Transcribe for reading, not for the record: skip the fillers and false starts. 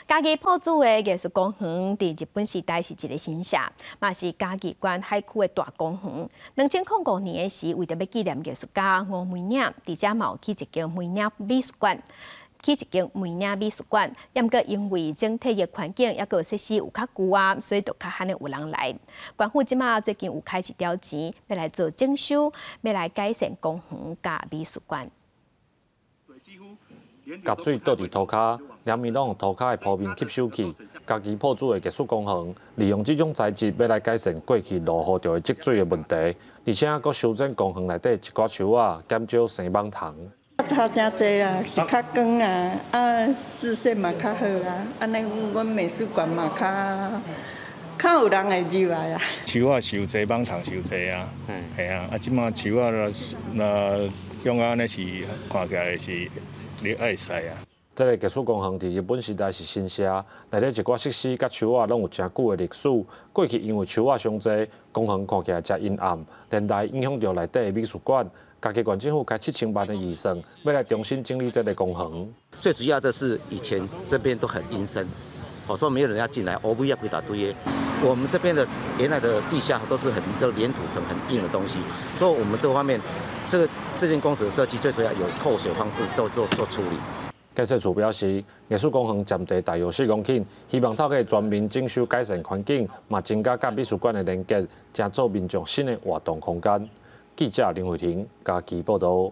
嘉義朴子的藝術公園，佇日本時代是一个神社，嘛是嘉義縣海區的大公園。2005年的時，為著欲紀念藝術家吳梅嶺，佇遮嘛有起一間梅嶺美術館。起一間梅嶺美術館，毋過因為整體的環境抑閣設施有較舊啊，所以就較罕的有人來。縣府這馬最近有開一條錢，欲來做整修，欲來改善公園佮美術館。共水倒佇塗跤，連面攏予塗跤的鋪面吸收去。嘉義朴子的藝術公園，利用這種材質，欲來改善過去落雨就會積水的問題，而且閣修剪公園內底一寡樹仔，減少生蠓蟲。差誠濟啦，是較光啊，啊視線嘛較好啊，按呢阮美術館嘛較較有人會入來啊。樹仔傷濟，蠓蟲傷濟啊，係啊，啊這馬樹仔若用按呢是看起來是你愛使啊。這个藝術公園佇日本時代是神社，內底一寡設施佮樹仔攏有誠久的歷史。過去因為樹仔傷濟，公園看起來誠陰暗，連帶影響著內底的美術館。嘉義縣政府開7000萬的預算，欲來重新整理這个公園。最主要的是以前這邊都很陰森，我說沒有人要進來，烏龜也規大堆的。我們這邊的原來的地下都是很這黏土層很硬的東西，所以我們這個方面，這個這件工程設計最主要有透水方式做處理。建設處表示，藝術公園佔地大約4公頃，希望透過全面整修改善環境，嘛增加佮美術館的連結，成做民眾新的活動空間。記者林慧婷嘉義報導。